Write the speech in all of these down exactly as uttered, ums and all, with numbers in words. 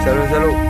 ꯆꯠꯂꯨ, ꯆꯠꯂꯨ꯫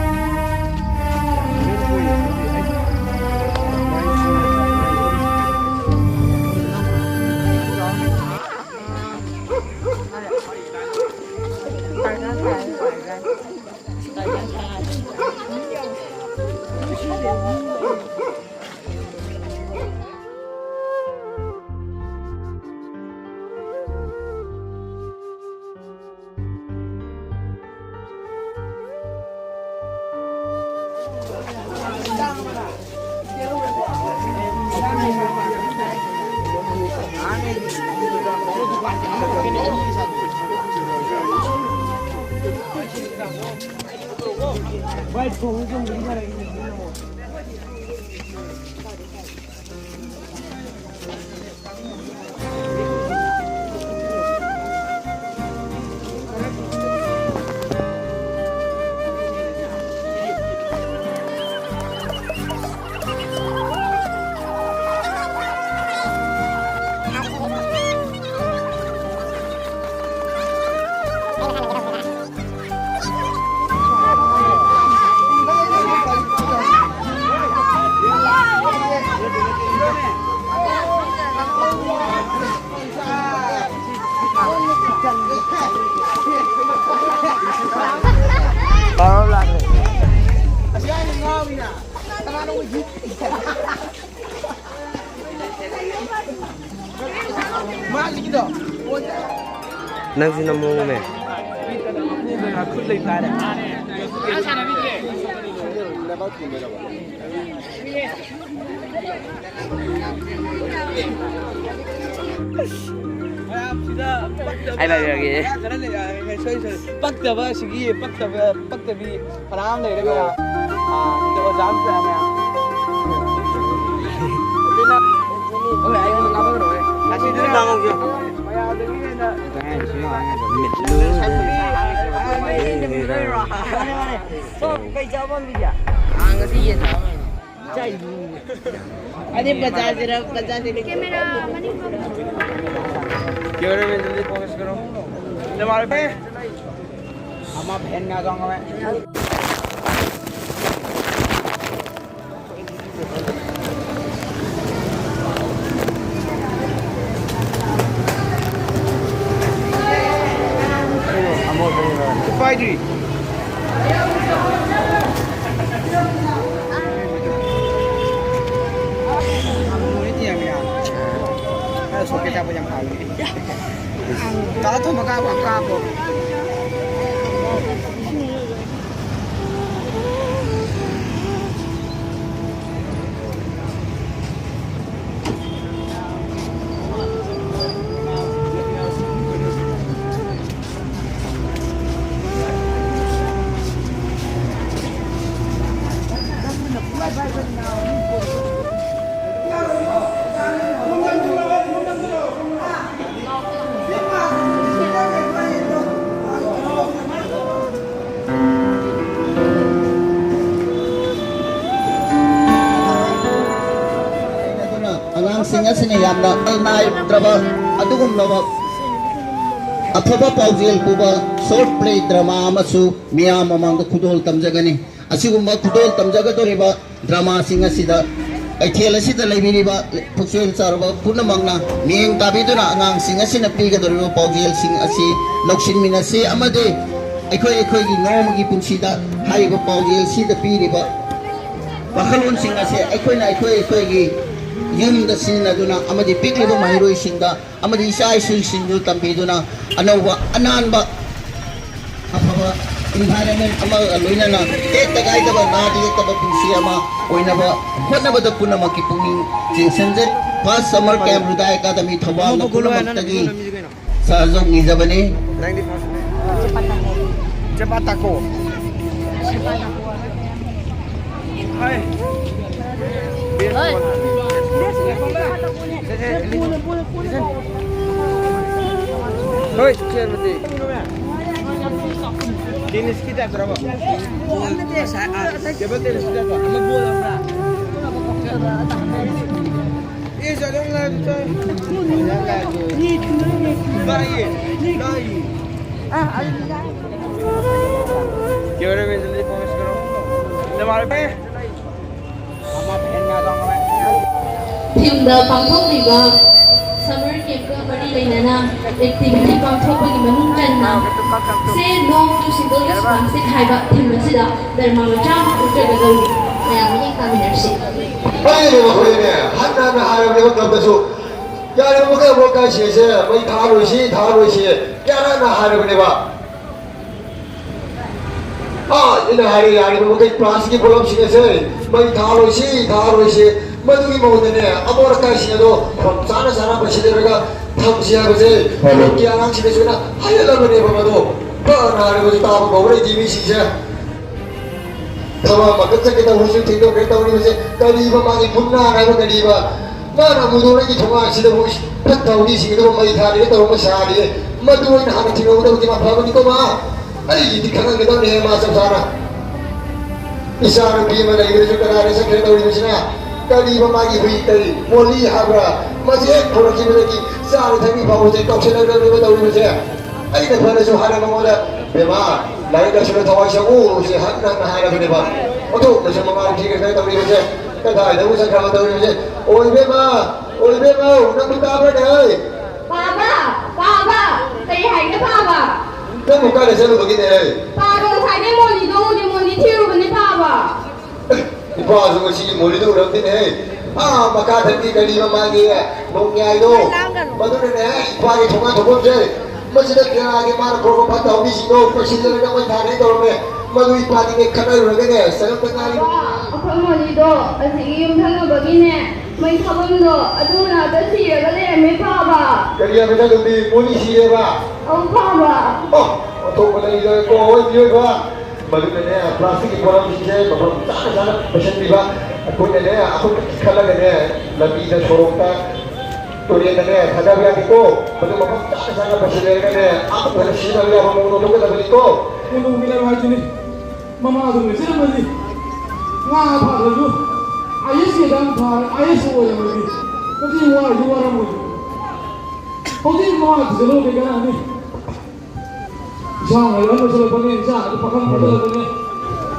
ꯅꯪꯁꯨ ꯅꯃꯣꯝꯃꯦ꯫ ꯃꯌꯥꯝꯁꯤꯗ ꯄꯛꯇꯕ ꯑꯩ ꯂꯩꯔꯒꯦ꯫ ꯈꯔ ꯂꯩꯔꯦ꯫ ꯁꯣꯔꯤ, ꯁꯣꯔꯤ꯫ ꯄꯛꯇꯕ ꯑꯁꯤꯒꯤ ꯄꯛꯇꯕ, ꯄꯛꯇꯕꯤ ꯐꯅꯌꯥꯝ ꯂꯩꯔꯦ ꯃꯌꯥꯝ꯫ ꯑꯥ, ꯑꯗꯣ ꯑꯣꯖꯥ ꯑꯃꯁꯨ ꯂꯥꯛꯑꯦ ꯃꯌꯥꯝ꯫ ꯑꯗꯨꯅ ꯍꯣꯏ, ꯑꯩꯉꯣꯟꯗ ꯀꯥꯞꯄꯛꯀꯅꯣꯍꯦ꯫ ꯑꯁꯤꯗꯨꯅ ꯃꯌꯥꯝꯗꯒꯤ ꯍꯦꯟꯅ ꯃꯥꯅꯦ, ꯃꯥꯅꯦ꯫ ꯁꯣꯝ ꯀꯩ ꯆꯥꯕ ꯄꯥꯝꯕꯤꯒꯦ? ꯑꯥ, ꯉꯁꯤ ꯌꯦꯟ ꯆꯥꯕ ꯄꯥꯝꯃꯤ꯫ ꯑꯗꯨꯗꯤ ꯕꯖꯥꯔꯁꯤꯔ, ꯕꯖꯥꯔꯁꯤꯔ? ꯀꯦꯃꯦꯔꯥ ꯃꯅꯤꯡ ꯐꯝ꯫ ꯀꯦꯃꯦꯔꯥꯃꯦꯟ, ꯖꯜꯗꯤ ꯐꯣꯀꯁ ꯀꯔꯣ꯫ ꯅꯃꯥꯟꯅꯕ꯫ ꯍꯃ ꯐꯦꯟ ꯃꯦ ꯑ ꯖꯥꯎꯡꯒꯥ ꯃꯦ꯫ ꯄꯥꯏꯗ꯭ꯔꯤ꯫ ꯍꯥꯡꯉꯝꯃꯣꯏꯅꯦ ꯃꯌꯥꯝ꯫ ꯈꯔ ꯁꯣꯛꯀꯦ ꯆꯥꯛꯄ ꯌꯥꯝ ꯍꯥꯎꯋꯤ꯫ ꯀꯥ ꯊꯣꯡꯕ ꯀꯥ ꯀꯥ ꯀꯥ꯫ ꯑꯉꯥꯡꯁꯤꯡ ꯑꯁꯤꯅ ꯌꯥꯝꯅ ꯅꯥꯏꯗ꯭ꯔꯕ ꯑꯗꯨꯒꯨꯝꯂꯕ ꯑꯐꯕ ꯄꯥꯎꯖꯦꯜ ꯄꯨꯕ short play drama ꯑꯃꯁꯨ ꯃꯤꯌꯥꯝ ꯃꯃꯥꯡꯗ ꯈꯨꯗꯣꯜ ꯇꯝꯖꯒꯅꯤ꯫ ꯑꯁꯤꯒꯨꯝꯕ ꯈꯨꯗꯣꯜ ꯇꯝꯖꯒꯗꯧꯔꯤꯕ dramaꯁꯤꯡ ꯑꯁꯤꯗ ꯀꯩꯊꯦꯜ ꯑꯁꯤꯗ ꯂꯩꯕꯤꯔꯤꯕ ꯄꯨꯛꯆꯦꯜ ꯆꯥꯎꯔꯕ ꯄꯨꯝꯅꯃꯛꯅ ꯃꯤꯠꯌꯦꯡ ꯇꯥꯕꯤꯗꯨꯅ ꯑꯉꯥꯡꯁꯤꯡ ꯑꯁꯤꯅ ꯄꯤꯒꯗꯧꯔꯤꯕ ꯄꯥꯎꯖꯦꯜꯁꯤꯡ ꯑꯁꯤ ꯂꯧꯁꯤꯟꯃꯤꯟꯅꯁꯤ ꯑꯃꯗꯤ ꯑꯩꯈꯣꯏ ꯑꯩꯈꯣꯏꯒꯤ ꯅꯣꯡꯃꯒꯤ ꯄꯨꯟꯁꯤꯗ ꯍꯥꯏꯔꯤꯕ ꯄꯥꯎꯖꯦꯜꯁꯤꯗ ꯄꯤꯔꯤꯕ ꯋꯥꯈꯜꯂꯣꯟꯁꯤꯡ ꯑꯁꯦ ꯑꯩꯈꯣꯏꯅ ꯑꯩꯈꯣꯏ ꯑꯩꯈꯣꯏꯒꯤ ꯌꯨꯝꯗ ꯁꯤꯖꯤꯟꯅꯗꯨꯅ ꯑꯃꯗꯤ ꯄꯤꯛꯂꯤꯕ ꯃꯍꯩꯔꯣꯏꯁꯤꯡꯗ ꯑꯃꯗꯤ ꯏꯆꯥ ꯏꯁꯨꯁꯤꯡꯗꯨ ꯇꯝꯕꯤꯗꯨꯅ ꯑꯅꯧꯕ ꯑꯅꯥꯟꯕ ꯑꯐꯕ environment ꯑꯃꯒ ꯂꯣꯏꯅꯅ ꯇꯦꯛꯇ ꯀꯥꯏꯗꯕ ꯅꯥꯗ ꯌꯦꯛꯇꯕ ꯄꯨꯟꯁꯤ ꯑꯃ ꯑꯣꯏꯅꯕ ꯍꯣꯠꯅꯕꯗ ꯄꯨꯝꯅꯃꯛꯀꯤ ꯄꯨꯛꯅꯤꯡ ꯆꯤꯡꯁꯤꯟꯖꯩ꯫ First Summer Camp Hriday Academy ꯊꯧꯕꯥꯜꯅ ꯄꯨꯝꯅꯃꯛꯇꯒꯤ ꯁꯍꯖꯣꯛ ꯅꯤꯖꯕꯅꯤ꯫ ꯅꯪꯗꯤ first ꯅꯦ꯫ ꯆꯦꯄꯥ ꯇꯥꯀꯣ꯫ ꯍꯥꯏ꯫ ꯍꯣꯏ, ꯆꯦꯟꯕꯗꯤ꯫ Tennis ꯀꯤ type ꯇꯧꯔꯕ? Table tennis ꯀꯤ type ꯇ꯫ ꯑꯃ ball ꯑꯃꯔ? ꯌꯨꯝꯗ ꯄꯥꯡꯊꯣꯛꯂꯤꯕ summer camp ꯀ ꯃꯔꯤ ꯂꯩꯅꯅ activity ꯄꯥꯡꯊꯣꯛꯄꯒꯤ ꯃꯅꯨꯡ ꯆꯟꯅ Say No to Single Use Plastic ꯍꯥꯏꯕ theme ꯑꯁꯤꯗ ꯙꯔꯃ ꯃꯆꯥ ꯑꯃ ꯎꯠꯆꯒꯗꯧꯔꯤ꯫ ꯃꯌꯥꯝ ꯃꯤꯠꯌꯦꯡ ꯇꯥꯃꯤꯟꯅꯔꯁꯤ꯫ ꯍꯣꯏꯅꯦ, ꯍꯣꯏꯅꯦ꯫ ꯍꯟꯅ ꯍꯟꯅ ꯍꯥꯏꯔꯕꯅꯦ ꯃꯇꯝꯗꯁꯨ꯫ ꯌꯥꯔꯤꯕ ꯃꯈꯩ ꯑꯃꯨꯛ ꯀꯥꯏꯁꯦꯁꯦ ꯃꯩ ꯊꯥꯔꯣꯏꯁꯤ, ꯊꯥꯔꯣꯏꯁꯤ꯫ ꯀꯌꯥꯔꯛꯅ ꯍꯥꯏꯔꯕꯅꯦꯕ? ꯑꯥ, ꯑꯩꯅ ꯍꯥꯏꯔꯦ, ꯌꯥꯔꯤꯕ ꯃꯈꯩ plastic ꯀꯤ ꯄꯣꯠꯂꯝꯁꯤꯡ ꯑꯁꯦ ꯃꯩ ꯊꯥꯔꯣꯏꯁꯤ, ꯊꯥꯔꯣꯏꯁꯤ꯫ ꯃꯗꯨꯒꯤ ꯃꯍꯨꯠꯇꯅꯦ, ꯑꯃꯣꯠ ꯑꯀꯥꯏꯁꯤꯡ ꯑꯗꯣ ꯃꯐꯝ ꯆꯥꯅ ꯆꯥꯅ ꯄꯩꯁꯤꯜꯂꯒ ꯊꯝꯁꯤ ꯍꯥꯏꯕꯁꯦ ꯍꯣꯏ꯫ ꯍꯧꯖꯤꯛꯀꯤ ꯑꯉꯥꯡꯁꯤꯡꯗꯁꯨ ꯑꯩꯅ ꯍꯥꯏꯍꯜꯂꯕꯅꯦꯕ꯫ ꯃꯗꯣ ꯐꯅ ꯍꯥꯏꯔꯕꯁꯨ ꯇꯥꯕ ꯀꯧꯕ ꯂꯩꯇꯦ ꯃꯤꯁꯤꯡꯁꯦ꯫ ꯊꯕꯛ ꯑꯃꯈꯛ ꯆꯠꯀꯦ ꯇꯧꯕꯁꯨ ꯊꯦꯡꯗꯣꯛꯈ꯭ꯔꯦ ꯇꯧꯔꯤꯕꯁꯦ꯫ ꯀꯔꯤꯕ ꯃꯥꯒꯤ ꯃꯨꯟꯅꯥ ꯍꯥꯏꯕ ꯀꯔꯤꯕ? ꯃꯥꯅ ꯃꯨꯗꯣꯔꯒꯤ ꯊꯣꯡꯒꯥꯟꯁꯤꯗꯕꯨ ꯐꯠꯇ ꯍꯥꯎꯗꯤꯁꯤꯡꯗꯨꯕꯨ ꯃꯩ ꯊꯥꯔꯤꯒ ꯇꯧꯔꯝꯕ ꯁꯥꯔꯤꯌꯦ꯫ ꯃꯗꯨ ꯑꯩꯅ ꯍꯥꯟꯅ ꯊꯤꯡꯍꯧꯒꯗꯕꯗꯤ ꯃꯥ ꯐꯕꯅꯤꯀꯣ ꯃꯥ꯫ ꯑꯩꯒꯤꯗꯤ ꯈꯪꯍꯟꯒꯗꯕꯅꯦꯍꯦ ꯃꯥ ꯆꯞ ꯆꯥꯅ꯫ ꯏꯆꯥ ꯅꯨꯄꯤ ꯑꯃ ꯂꯩꯕꯗꯁꯨ ꯀꯗꯥꯏꯗ ꯆꯠꯈ꯭ꯔꯦ ꯇꯧꯔꯤꯕꯁꯤꯅ? ꯀꯔꯤꯕ ꯃꯥꯒꯤ ꯍꯨꯏ ꯀꯔꯤ ꯃꯣꯂꯤ ꯍꯥꯏꯕ꯭ꯔꯥ? ꯃꯁꯤ ꯍꯦꯛ ꯄꯨꯔꯛꯈꯤꯕꯗꯒꯤ ꯆꯥꯔꯤ ꯊꯛꯂꯤ ꯐꯥꯎꯕꯁꯦ ꯀꯥꯎꯁꯤꯜꯂꯛꯂꯕꯅꯦꯕ ꯇꯧꯔꯤꯕꯁꯦ꯫ ꯑꯩꯅ ꯐꯅꯁꯨ ꯍꯥꯏꯔꯦ ꯃꯉꯣꯟꯗ, "ꯕꯦꯝꯃ, ꯂꯥꯏꯔꯤꯛ ꯂꯥꯏꯁꯨꯗ ꯊꯋꯥꯏ ꯆꯪꯉꯨ" ꯁꯤ ꯍꯟꯅ ꯍꯟꯅ ꯍꯥꯏꯔꯕꯅꯦꯕ꯫ ꯑꯣꯟꯊꯣꯛꯅꯁꯨ ꯃꯃꯥ ꯊꯤꯒꯗ꯭ꯔꯥ ꯇꯧꯔꯤꯕꯁꯦ꯫ ꯀꯗꯥꯏꯗꯕꯨ ꯆꯠꯈ꯭ꯔꯕ ꯇꯧꯔꯤꯕꯁꯦ? ꯑꯣꯏ ꯕꯦꯝꯃ, ꯑꯣꯏ ꯕꯦꯝꯃ, ꯅꯪꯕꯨ ꯇꯥꯕ꯭ꯔꯅꯦ? ꯍꯩ! ꯄꯥꯕ! ꯄꯥꯕ! ꯀꯩ ꯍꯥꯏꯒꯦ ꯄꯥꯕ? ꯅꯪꯕꯨ ꯀꯥꯏꯗ ꯆꯠꯂꯨꯕꯒꯤꯅꯦ? ꯍꯩ! ꯄꯥꯕ ꯉꯁꯥꯏꯗꯩ ꯃꯣꯂꯤꯗꯣ ꯎꯗꯦ, ꯃꯣꯂꯤ ꯊꯤꯔꯨꯕꯅꯦ ꯄꯥꯕ꯫ ꯏꯄꯥꯁꯨ ꯉꯁꯤꯒꯤ ꯃꯣꯂꯤꯗꯣ ꯎꯔꯝꯗꯦꯅꯦ꯫ ꯍꯩ! ꯑꯥ, ꯃꯈꯥ ꯊꯪꯒꯤ ꯒꯂꯤ ꯃꯃꯥꯡꯒꯤ ꯅꯣꯡꯌꯥꯏꯗꯣ, ꯃꯗꯨꯅꯅꯦ ꯏꯄꯥꯒꯤ ꯊꯣꯡꯒꯥꯟ ꯊꯣꯛꯐꯝꯁꯦ꯫ ꯃꯁꯤꯗ ꯀꯌꯥꯒꯤ ꯃꯥꯅ ꯄꯨꯔꯛꯄ ꯐꯠꯇ ꯍꯥꯎꯗꯤꯁꯤꯡꯗꯣ ꯄꯩꯁꯤꯜꯂꯒ ꯃꯩ ꯊꯥꯒꯦ ꯇꯧꯔꯝꯃꯦ꯫ ꯃꯗꯨ ꯏꯄꯥꯗꯤꯅꯦ ꯈꯠꯅꯔꯨꯔꯒꯅꯦ ꯆꯪꯉꯛꯇ ꯉꯥꯏꯔꯤ꯫ ꯄꯥꯕ, ꯑꯩꯈꯣꯏ ꯃꯣꯂꯤꯗꯣ ꯑꯁꯤꯒꯤ ꯌꯨꯝꯊꯪꯅꯕꯒꯤꯅꯦ ꯃꯩ ꯊꯥꯐꯝꯗꯣ ꯑꯗꯨ ꯃꯅꯥꯛꯇ ꯁꯤꯔꯒ ꯂꯩꯔꯝꯃꯦ ꯄꯥꯕ꯫ ꯀꯔꯤ ꯍꯥꯏꯕ ꯏꯆꯥꯅꯨꯄꯤ? ꯃꯣꯂꯤ ꯁꯤꯔꯦꯕ? ꯑꯧ ꯄꯥꯕ꯫ ꯑꯣ, ꯑꯣꯟꯊꯣꯛꯄ ꯂꯩꯔꯦꯀꯣ, ꯍꯣꯏ ꯃꯤꯑꯣꯏꯕ꯫ ꯃꯗꯨꯅꯅꯦ, plastic ꯀꯤ ꯄꯣꯠꯂꯝꯁꯤꯡꯁꯦ ꯃꯐꯝ ꯆꯥꯅ ꯆꯥꯅ ꯄꯩꯁꯟꯕꯤꯕ꯫ ꯑꯩꯈꯣꯏꯅꯅꯦ, ꯑꯩꯈꯣꯏ ꯈꯜꯂꯒꯅꯦ, ꯂꯝꯕꯤꯗ, ꯁꯣꯔꯣꯛꯇ, ꯇꯨꯔꯦꯟꯗꯅꯦ ꯊꯥꯗꯕ ꯌꯥꯗꯦꯀꯣ꯫ ꯃꯗꯨ ꯃꯐꯝ ꯆꯥꯅ ꯆꯥꯅ ꯄꯩꯁꯤꯜꯂꯒꯅꯦ, ꯑꯃꯨꯛ ꯍꯟꯅ ꯁꯤꯖꯤꯟꯅꯕ ꯌꯥꯕ ꯃꯑꯣꯡꯗ ꯑꯣꯟꯊꯣꯛꯀꯗꯕꯅꯤꯀꯣ꯫ ꯀꯩꯅꯣ ꯃꯤꯅꯔ ꯍꯥꯏꯗꯨꯅꯤ, ꯃꯃꯥꯗꯨ ꯂꯩꯖꯔꯝꯃꯗꯤ ꯉꯥ ꯐꯥꯗ꯭ꯔꯁꯨ IAS ꯀꯦꯗꯪ ꯐꯥꯔ IAS ꯑꯣꯏꯔꯝꯃꯗꯤ ꯉꯁꯤ ꯋꯥꯔꯁꯨ ꯋꯥꯔꯝꯃꯣꯏ꯫ ꯍꯧꯖꯤꯛ ꯃꯃꯥ ꯊꯤꯖꯤꯜꯂꯨꯔꯗꯤ ꯀꯅꯥꯅꯤ? ꯏꯁꯥ ꯍꯩꯔ ꯂꯣꯏꯁꯤꯜꯂꯛꯄꯅꯦ, ꯏꯆꯥ ꯑꯗꯨ ꯄꯥꯈꯪ ꯐꯖꯜꯂꯛꯄꯅꯦ꯫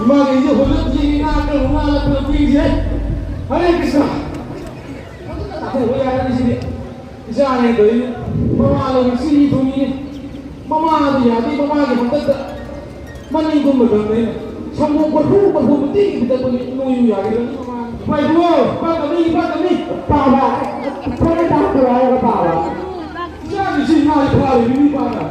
ꯏꯃꯥꯒꯤ ꯏꯁꯦ ꯍꯣꯏ ꯌꯦꯡꯉꯤ, ꯉꯥ ꯀꯔꯝꯕ ꯉꯥ ꯂꯥꯛꯄꯅꯣ ꯌꯦꯡꯁꯤꯔꯦ꯫ ꯍꯔꯦ ꯀ꯭ꯔꯤꯁꯅ꯫ ꯇꯧꯕ ꯌꯥꯔꯅꯤ ꯁꯤꯗꯤ꯫ ꯏꯆꯥꯅꯦ ꯇꯧꯔꯤꯅꯦ꯫ ꯃꯃꯥ ꯂꯧꯔꯤ ꯁꯤꯅꯤ ꯊꯣꯡꯉꯤꯅꯦ꯫ ꯃꯃꯥꯗꯤ ꯌꯥꯗꯦ, ꯃꯃꯥꯒꯤ ꯃꯊꯛꯇ ꯃꯅꯤꯡ ꯀꯨꯝꯕ ꯇꯝꯃꯦ꯫ ꯁꯪꯒꯣꯝ ꯀꯣꯔꯐꯨ ꯀꯣꯔꯐꯨ ꯃꯇꯦꯛ ꯄꯤꯊꯛꯄꯒꯤ ꯅꯣꯏꯌꯨ ꯌꯥꯒꯗ꯭ꯔꯥ? ꯏꯄꯥ ꯏꯕꯨꯡꯉꯣ, ꯏꯄꯥ ꯀꯝꯃꯤ, ꯏꯄꯥ ꯀꯝꯃꯤ꯫ ꯄꯥꯕ, ꯐꯖꯅ ꯇꯥꯛꯄꯤꯌꯨ ꯍꯥꯏꯔꯒ ꯄꯥꯕ꯫ ꯏꯆꯥꯒꯤ ꯁꯤ ꯉꯥꯏ ꯐꯥꯔꯤꯕ ꯅꯨꯄꯥꯅ꯫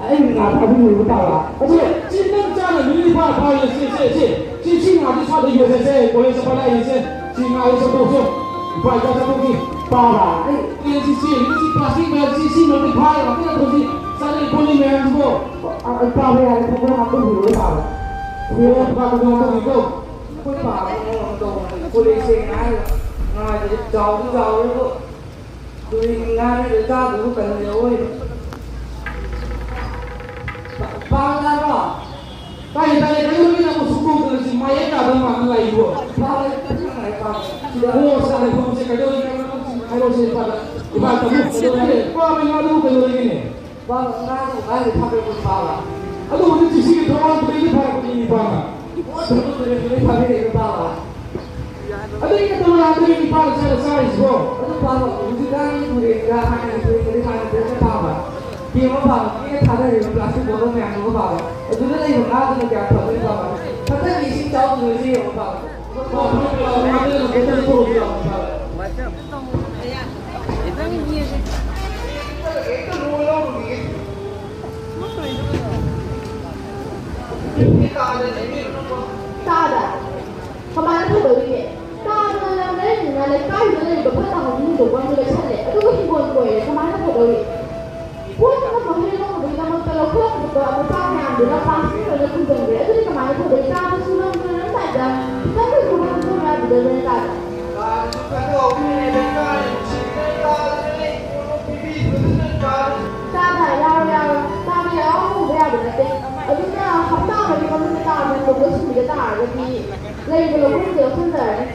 ꯑꯩ ꯉꯥ ꯐꯥꯕꯤꯌꯨ ꯄꯥꯕ꯫ ꯑꯗꯨ ꯁꯤ ꯅꯪ ꯆꯥꯅꯕ ꯅꯨꯄꯥ ꯐꯥꯔꯤꯁꯦ, ꯁꯦ, ꯁꯦ, ꯁꯦ꯫ ꯁꯤ, ꯁꯤ ꯉꯥꯁꯦ ꯁ꯭ꯋꯥꯏꯗ ꯌꯣꯜꯂꯁꯦ, ꯀꯣꯂꯦꯖ ꯆꯠꯄ ꯂꯥꯛꯏꯁꯦ꯫ ꯁꯤ ꯉꯥꯁꯦ ꯆꯠꯊꯣꯛꯁꯦ꯫ ꯏꯄꯥ ꯏꯆꯥ ꯆꯠꯊꯣꯛꯈꯤ꯫ ꯄꯥꯕ꯫ ꯑꯩ ꯁꯤ, ꯁꯤ, ꯁꯤ ꯄ꯭ꯂꯥꯁꯇꯤꯛ ꯃꯌꯥꯝꯁꯤ, ꯁꯤ ꯃꯔꯛꯇ ꯐꯥꯔꯒ ꯑꯝꯇ ꯇꯧꯁꯤ꯫ ꯆꯥꯅꯩ ꯈꯣꯠꯅꯩ ꯃꯌꯥꯝꯁꯤꯕꯣ꯫ ꯑ, ꯑ, ꯄꯥꯕ ꯌꯥꯔꯦ, ꯈꯣꯡꯎꯞ ꯍꯥꯞꯄꯤꯌꯨ ꯄꯥꯕ꯫ ꯑꯣ, ꯄꯥꯕ ꯈꯣꯡꯎꯞ ꯍꯥꯞꯄꯤꯌꯨ꯫ ꯑꯩꯈꯣꯏ ꯄꯥꯕ ꯀꯩꯅꯣ ꯇꯧꯕꯅꯦ, ꯀꯣꯂꯦꯖ ꯁꯦꯡꯅ ꯍꯥꯏꯔꯒ ꯉꯥꯁꯦ ꯆꯥꯎꯗꯤ ꯆꯥꯎꯔꯦꯕꯨ, ꯇꯨꯔꯦꯟꯒꯤ ꯉꯥꯅꯦ, ꯆꯥꯗꯕꯨ ꯀꯟꯅ ꯌꯧꯔꯣꯏ꯫ ꯄꯥꯕ ꯇꯥꯕ꯭ꯔꯣ? ꯇꯥꯏꯌꯦ, ꯇꯥꯏꯌꯦ, ꯀꯩꯗꯧꯔꯒꯦ ꯅꯪꯕꯨ ꯁꯨꯛ ꯀꯧꯗꯅ ꯁꯤ ꯃꯥꯌꯦꯞ ꯌꯥꯗꯕ ꯃꯥꯟꯅ ꯂꯥꯛꯏꯕꯣ? ꯄꯥꯕ ꯂꯩ, ꯄꯥꯕ ꯂꯩ, ꯄꯥꯕ ꯂꯩ꯫ ꯁꯤꯗ ꯑꯣ, ꯁꯥꯟꯅ ꯐꯝꯁꯦ ꯀꯩꯗꯧꯔꯒꯦ ꯍꯥꯏꯕꯅꯣ? ꯍꯥꯏꯔꯣꯁꯦ, ꯏꯄꯥꯗ꯫ ꯏꯄꯥ ꯇꯥꯃꯣ, ꯀꯩꯗꯧꯔꯒꯦ? ꯄꯥꯕ ꯉꯥꯗꯨꯕꯨ ꯀꯩꯗꯧꯔꯒꯦꯅꯦ? ꯄꯥꯕ ꯉꯥꯗꯨ ꯀꯥꯏꯗ ꯊꯥꯗꯣꯛꯄꯅꯣ, ꯄꯥꯕ? ꯑꯗꯨꯕꯨꯗꯤ ꯆꯤꯡꯁꯤꯒꯤ ꯊꯣꯡꯒꯥꯟ ꯇꯨꯔꯦꯜꯗ ꯊꯥꯔꯛꯄꯅꯤ, ꯏꯄꯥꯅ꯫ ꯑꯣ, ꯊꯥꯗꯣꯛ ꯇꯨꯔꯦꯜꯗꯨꯗ ꯊꯥꯗꯣꯛꯑꯦ, ꯄꯥꯕ꯫ ꯑꯗꯨ ꯑꯩꯅ ꯇꯧꯔ ꯂꯥꯛꯇꯣꯏꯅꯦ ꯏꯄꯥꯅ ꯆꯥꯅ ꯆꯥꯔꯤꯁꯤꯕꯣ꯫ ꯑꯗꯨ ꯄꯥꯕ, ꯍꯧꯖꯤꯛꯀꯥꯟꯒꯤ ꯇꯨꯔꯦꯜꯒ ꯍꯥꯟꯅꯒꯤ ꯇꯨꯔꯦꯜꯒꯗꯤ ꯃꯥꯟꯅꯗ꯭ꯔꯦꯅꯦ ꯄꯥꯕ꯫ ꯌꯦꯡꯉꯣ ꯄꯥꯕ, ꯃꯤꯅ ꯊꯥꯗꯔꯤꯕ plastic bottle ꯃꯌꯥꯝꯗꯨꯒ ꯄꯥꯕ꯫ ꯑꯗꯨꯗ ꯂꯩꯕ ꯉꯥꯗꯨꯅ ꯀꯌꯥꯝ ꯐꯗꯣꯏꯅꯣ ꯄꯥꯕ꯫ ꯍꯟꯗꯛꯀꯤ ꯏꯁꯤꯡ ꯆꯥꯎꯗ꯭ꯔꯤꯉꯩꯗ ꯌꯦꯡꯉꯣ ꯄꯥꯕ꯫ ꯄꯥꯕ, ꯄꯥꯕ, ꯄꯥꯕ, ꯄꯥꯕ꯫ ꯍꯦꯛꯇ ꯂꯣꯏ ꯂꯧꯔꯨꯒꯦ꯫ ꯇꯥꯗ꯫ ꯀꯃꯥꯏꯅ ꯐꯗꯧꯔꯤꯒꯦ? ꯇꯥꯗꯅ ꯂꯩꯔꯤꯉꯩ ꯂꯩꯀꯥꯏꯗꯨꯗ ꯂꯩꯔꯤꯕ ꯐꯠꯇ ꯍꯥꯎꯗꯤ ꯍꯨꯟꯗꯣꯛꯄ ꯑꯃ ꯂꯩꯁꯜꯂꯦ꯫ ꯑꯗꯨꯒ ꯍꯤꯡꯒꯣꯜ ꯀꯣꯏꯔꯦ꯫ ꯀꯃꯥꯏꯅ ꯐꯗꯧꯔꯤ? ꯄꯣꯠ ꯑꯃ ꯃꯍꯩ ꯂꯣꯛꯅꯕꯒꯤꯗꯃꯛꯇ ꯂꯧꯈꯠꯂꯛꯄ ꯅꯨꯄꯥ ꯃꯌꯥꯝꯗꯨꯅ plastic ꯂꯣꯏꯅ ꯈꯨꯝꯖꯤꯟꯈ꯭ꯔꯦ꯫ ꯑꯗꯨꯗꯤ ꯀꯃꯥꯏꯅ ꯐꯗꯣꯏ? ꯇꯥꯗ ꯁꯨꯔꯝꯗꯅ ꯂꯩꯔꯝꯗꯥꯏꯗ ꯈꯤꯇꯪ ꯂꯩꯊꯣꯛꯄ ꯅꯠꯇ꯭ꯔꯣ ꯃꯌꯥꯝꯗꯨꯗ ꯂꯣꯏꯅ ꯇꯥꯗ? ꯇꯥꯗꯁꯨ ꯐꯠꯇ ꯍꯥꯎꯗꯤ ꯂꯩꯔꯝꯗꯥꯏꯗ ꯇꯥꯗ ꯁꯤꯗ ꯇꯥꯗ ꯂꯩ꯫ ꯇꯥꯗ ꯌꯥꯔꯣꯏ, ꯌꯥꯔꯣꯏ꯫ ꯇꯥꯗ ꯌꯥꯎꯔ ꯍꯧꯕ ꯌꯥꯕ ꯅꯠꯇꯦ꯫ ꯑꯗꯨꯅ ꯍꯞꯇꯥ ꯑꯃꯒꯤ ꯃꯅꯨꯡꯗ ꯇꯥꯗ ꯂꯣꯏꯁꯤꯟꯕꯤꯗ ꯇꯥꯔꯒꯗꯤ ꯂꯩꯕ ꯂꯧꯐꯝꯁꯦ ꯂꯧꯁꯤꯟꯖꯔꯅꯤ꯫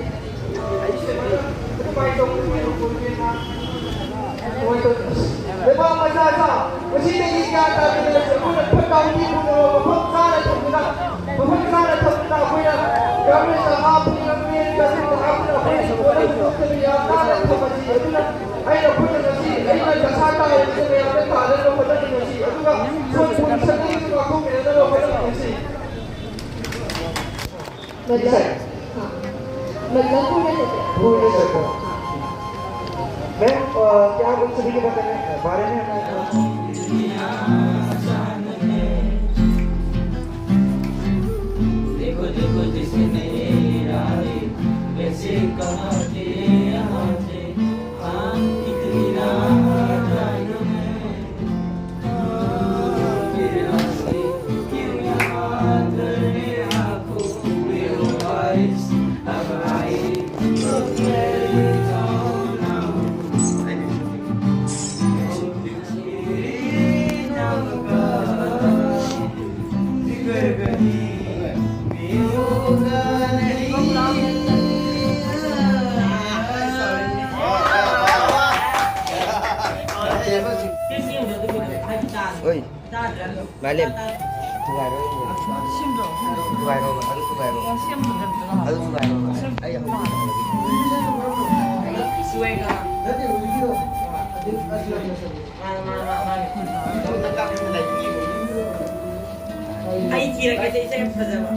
ꯂꯩꯕꯥꯛ ꯃꯆꯥ ꯆꯥ, ꯉꯁꯤꯗꯒꯤ ꯒ꯭ꯌꯥꯟ ꯇꯥꯅ ꯂꯩꯔꯁꯤ꯫ ꯑꯩꯈꯣꯏꯅ ꯐꯠꯇ ꯍꯥꯎꯗꯤ ꯄꯨꯝꯅꯃꯛ ꯃꯐꯝ ꯆꯥꯅ ꯊꯝꯗꯨꯅ, ꯃꯐꯝ ꯆꯥꯅ ꯊꯝꯗꯨꯅ ꯑꯩꯈꯣꯏꯅ garbage ꯇ ꯍꯥꯞꯄꯅꯤ, garbage ꯇ ꯍꯥꯞꯇꯨꯅ ꯑꯩꯈꯣꯏꯅ ꯍꯤꯡꯒꯣꯜ ꯌꯥꯝ ꯅꯥꯟꯅ ꯊꯝꯃꯁꯤ꯫ ꯑꯗꯨꯅ ꯑꯩꯅ ꯑꯩꯈꯣꯏꯅ ꯉꯁꯤ ꯑꯩꯅ ꯗꯁꯥ ꯇꯥꯔꯤꯕꯁꯦ ꯃꯌꯥꯝꯅ ꯇꯥꯗꯅꯕ ꯍꯣꯠꯅꯃꯤꯟꯅꯁꯤ꯫ ꯑꯗꯨꯒ ꯁꯣꯝ ꯄꯨꯂꯤꯁ ꯑꯅꯤꯒꯤꯁꯨ ꯉꯥꯛꯊꯣꯛꯄꯤꯅꯅꯕ ꯍꯣꯠꯅꯃꯤꯟꯅꯁꯤ꯫ मतलब, हाँ। मतलब पूरे हो गए। पूरे हो गए। मैम, अ, क्या आप उन सभी के बारे में, बारे में हमें देखो, देखो, जिसने रानी वैसे कहा के यहाँ से, हाँ, इतनी रात आई है। ꯍꯣꯏ꯫ ꯃꯥꯂꯦꯝ꯫ ꯊꯨꯒꯥꯏꯔꯣ꯫ ꯊꯨꯒꯥꯏꯔꯣ, ꯑꯗꯨ ꯊꯨꯒꯥꯏꯔꯣ꯫ ꯑꯗꯨ ꯊꯨꯒꯥꯏꯔꯣ꯫ ꯑꯩ ꯍꯧꯖꯤꯛ ꯑꯩ ꯊꯤꯔꯛꯀꯦꯁꯦ, ꯏꯁꯩ ꯌꯥꯝ ꯐꯖꯕ꯫